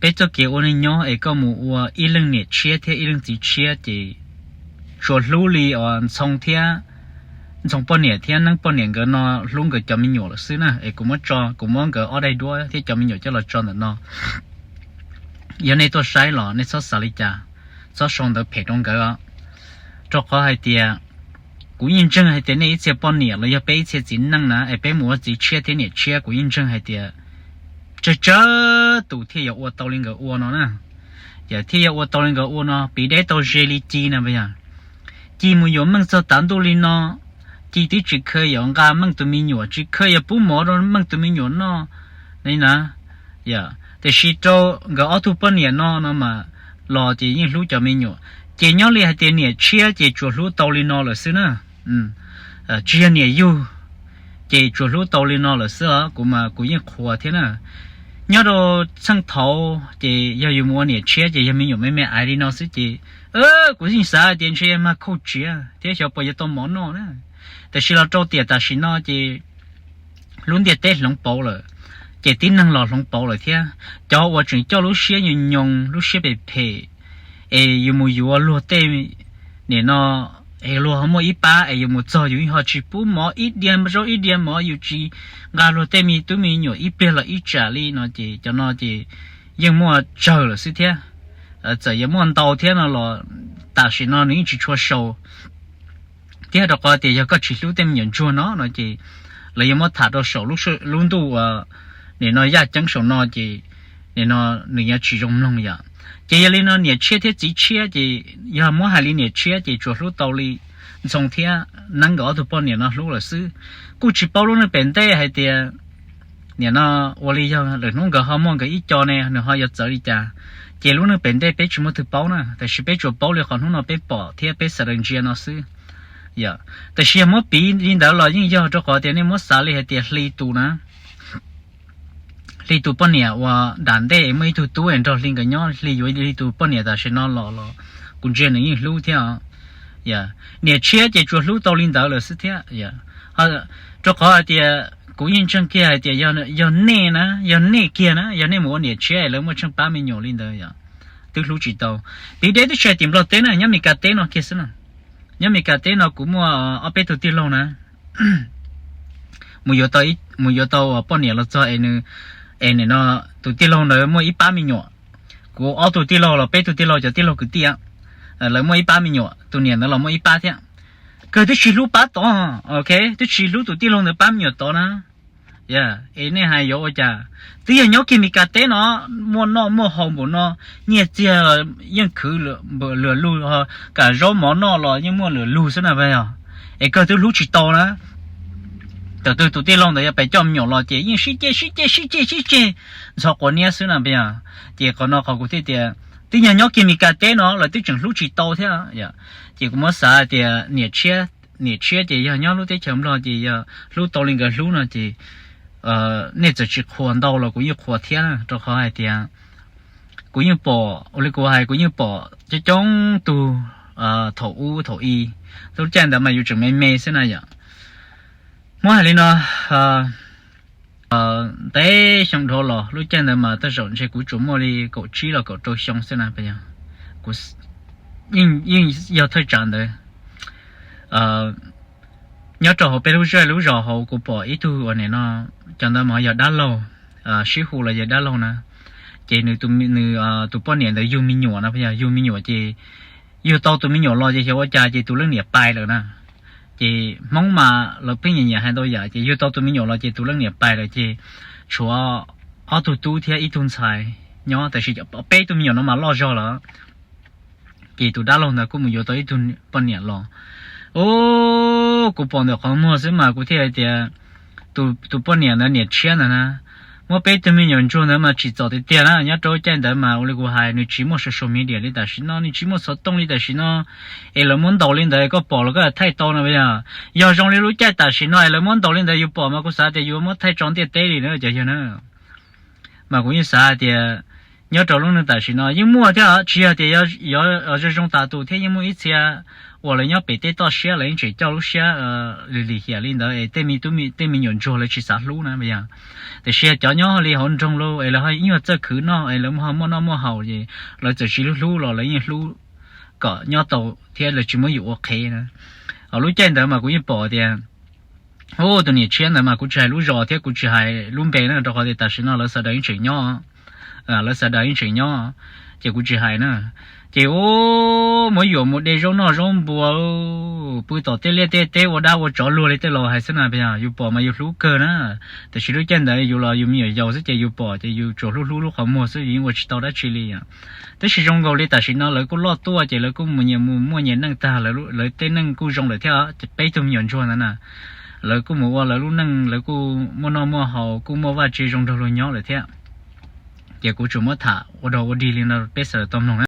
peb txoj kev ua neej nyob es koj mus ua ib leej niam tshiab thiab ib leej txiv tshiab ces tsuas hlub li os Ntxhoo thiab, Ntxhoo poj niam thiab Neeb poj niam nkawd no hlub nkawd cov me nyuam lawm xwb na. Es kuv muab tso, kuv muab nkawd ob daim duab thiab cov me nyuam coj los tso ntawm no. Yog nej tuaj saib los nej txhob xav li cas, txhob sau ntawv phem rau nkawd os. Rau qhov hais tias kuv yeej ntseeg hais tias nej ib txhia poj niam los yog peb ib txhia txiv neej na es peb mus ua txiv tshiab thiab niam tshiab, kuv yeej ntseeg hais tias tsawg tsawg tus thiaj yuav ua tau li nkawd ua no na. Yog thiaj yuav ua tau li nkawd ua no, piv deb tau ze li Ci na yog. Ci mus yuav Meej txog tav ntuj li no, Ci twb tsis kheev yuav nqa Meej tus me nyuam, tsis kheev yuav pub mov rau Meej tus me nyuam noj li na. Tiam sis rau nkawd ob tug poj niam no no mas los ces yeej hlub cov me nyuam. Ces nyob li hais tias niam tshiab ces tsuas hlub tau li no lawm xwb na. Tsis yog niam yug ces tsuas hlub tau li no lawm xwb os, kuv mas kuv yeej qhuas thiab na. Nyob rau txheej thaud ces yog yus mus ua niam tshiab ces yog me nyuam me me aiv li no xwb ces kuv yeej xav tias ntshe mag khauj tsiav thiab xyov puas yuav tau mov noj na. Tiam sis los rau tiam tam sim no ces lub ntiaj teb hloov pauv lawm, ces tib neeg los hloov pauv lawm thiab. Cov uas tseem coj lub siab nyoos nyoos, lub siab phem phem, es yus mus yuav luag tej nim no, es luag ho muaj ib pab es yus mus txog yus ho tsis pub mov ib diav zaub ib diav mov, yus tsis nqa luag tej me tub me nyuam ib pliag los ib tsam li no ces cov no ces yeej muaj tsawg lawm xwb thiab. Txawm yuav muaj ntau thiab no los tam sim no nws yeej tsis tshua sau thiab, rau qhov tias yog koj tsis hlub tej me nyuam ntsuag no no ces lawv yuav muab tham rau saum lub ntuj uas nim no yaj ceeb saum no ces nim no nws yuav tsis zoo mloog yom. Ces yog li no niam tshiab thiab txiv tshiab ces yog muab hais li niam tshiab ces tsuas hlub tau li Ntxhoo thiab Neeb nkawd ob tug poj niam no hlub lawm xwb. Kuj tsis paub lub neej pem ntej hais tias nim no ua li yog lwm hnub nkawd ho muaj nkawd ib co ne nws ho yuav txawv li cas, ces lub neej pem ntej peb tsis muaj twg paub na, tiam sis peb tsuas paub li qhov hnub no peb pom thiab peb sawv daws ntsia no xwb. Yog, tiam sis yog muab piv li ntawd los yeej yog rau qhov tias nej muab xav li hais tias Hli tus na, Hli tus poj niam uas nram ntej muaj ib tug tub es nrog Hli nkawd nyob, Hli yuav Hli tus poj niam tam sim no los los kuv ntsia nws yeej hlub thiab os. Niam tshiab ces tsuas hlub tau li ntawd lawm xwb thiab. Rau qhov hais tias kuv yeej ntseeg kiag hais tias yog nej na, yog nej kiag na, yog nej mus ua niam tshiab es lawv muaj tsheej pab me nyuam li ntawd yog twb hlub tsis tau. Piv deb twb tsis hais tim Nplog teb na, nyob Mes Kas teb no kiag xwb na. Nyob Mes Kas teb no kuv muaj ob peb tug tij laug na, mus yuav tau, mus yuav tau poj niam los txog es nws, es nim no tus tij laug ntawd muaj ib pab me nyuam. Kuv ob tug tij laug los peb tug tij laug, cov tij laug kwv tij, lawv muaj ib pab me nyuam, tus niam ntawd los muaj ib pab thiab. Kawg twb tsis hlub pab tod, ok, twb tsis hlub tus tij laug ntawd pab me nyuam tod na. Es nej hais yuav ua cas? Twb yog nyob kiag Mes Kas teb no, muaj noj muaj haus npaum no, nyiaj txiag yeej khwv lwm lug, kam zaub mov noj los yeej muaj lwm lug xwb na yog. Es kawg twb hlub tsis tau na. Thaum twg tus tij laug ntawd yuav pais coj me nyuam los ces yeej sib ceg sib ceg sib ceg sib ceg ntxhov quav niab xwb na yog. Ces qhov no qhov kuv thiaj tias twb yog nyob kiag Mes Kas teb no lawv twb tseem hlub tsis tau thiab. Ces kuv muab xav tias niam tshiab, niam tshiab ces yog nyob lub teb chaws Nplog ces yog hlub tau li nkawd hlub no ces nej txawm tsis qhuas ntau los kuv yeej qhuas thiab na, rau qhov hais tias kuv yeej pom, ua li kuv hais kuv yeej pom coob coob tug thaum ub thaum i, lub caij ntawd mas yus tseem me me xwb na yom. Muab hais li no, ntev xyoo dhau los lub caij ntawd mas tej zaum ntshe kuv tsuas muaj li kaum tsib los kaum rau xyoo xwb na, kuv yeej yog thawj tsam ntawd. Nyob rau hauv peb lub zej lub zos hauv kuv pom ib tug uas nim no, cov ntawd mas yog dab laug, sib hu los yog dab laug na. Ces nws, nws tus poj niam ntawd yug me nyuam no, yog yug me nyuam ces yug tau tus me nyuam los ces xyov ua cas ces tus leej niam pais lawm na. Ces Hmoob mas lawv pheej nyiam nyiam hais ntau yam, ces yug tau tus me nyuam los ces tus leej niam pais lawm ces tshuav ob tug tub thiab ib tug ntxhais nyob, tab sis peb tug me nyuam no mas loj zog lawm. Ces tus dab laug ntawd kuj mus yuav tau ib tug poj niam los. Ub, kuv pom ntawm qhov muag xwb mas kuv thiaj hais tias tus poj niam ntawd niam tshiab ntawd na, muab peb tug me nyuam ntsuag ntawd mas tsim txom tiag tiag na. Nyob rau caij ntawd mas ua li kuv hais, nws tsis muaj social media li tam sim no, nws tsis muaj xov tooj li tam sim no, es lawv muab ntaus li ntawd koj pom los koj thaij tau no yog. Yog zoo li lub caij tam sim no es lawv muab ntaus li ntawd yus pom mas kuv xav tias yuav muab thaij tso ntiaj teb li na cov yawg na. Mas kuv yeej xav hais tias Nyob rau lub neej tam sim no yeej muaj thiab, tsis yog tias yog zoo zoo tas tus thiab, yeej muaj ib txhia uas lawv nyob pem tej toj siab lawv yeej tseem coj lub siab lim lim hiam li ntawd es tej me nyuam ntsuag lawv tsis xav hlub na yog. Tiam sis cov nyob li hauv nroog los es lawv ho ib nyuag txawj khwv noj es lawv ho muaj noj muaj haus ces lawv txawm tsis hlub hlub los lawv yeej hlub kom nyob tau thiab lawv tsis muab yus ua qhev na. Hauv lub caij ntawd mas kuv yeej pom tias, hu, tus niam tshiab ntawd mas kuv tsis hais lub zos thiab kuv tsis hais lub npe na, rau qhov tias tam sim no lawv sawv daws yeej tseem nyob, lawv sawv daws yeej tseem nyob, ces kuv tsis hais na. Ces hu, muab yuam mus de zaub noj zaub npua, pw tom tej liaj tej teb ua dab ua tsov luag li tej laus hais xwb na. Yog yus pom mas yus hlub kawg na, tiam sis lub caij ntawd yus los yus me nyuam yaus xwb ces yus pom ces yus tsuas hlub hlub lub qhov muag xwb, yus yeej ua tsis tau dab tsi li. Tab sis zoo nkaus li tam sim no lawv kuj loj tuaj ces lawv kuj mus nyias mus muaj nyias neej tag, lawv tej neej kuj zoo lawm thiab. Ces peb tug me nyuam ntsuag ntawd na, lawv kuj mus ua lawv lub neej, lawv kuj muaj noj muaj haus, kuj muaj vaj tse zoo nraug luag nyob lawm thiab. Ces kuv tsuas muab tham ua dog ua dig li no peb sawv daws tau mloog na.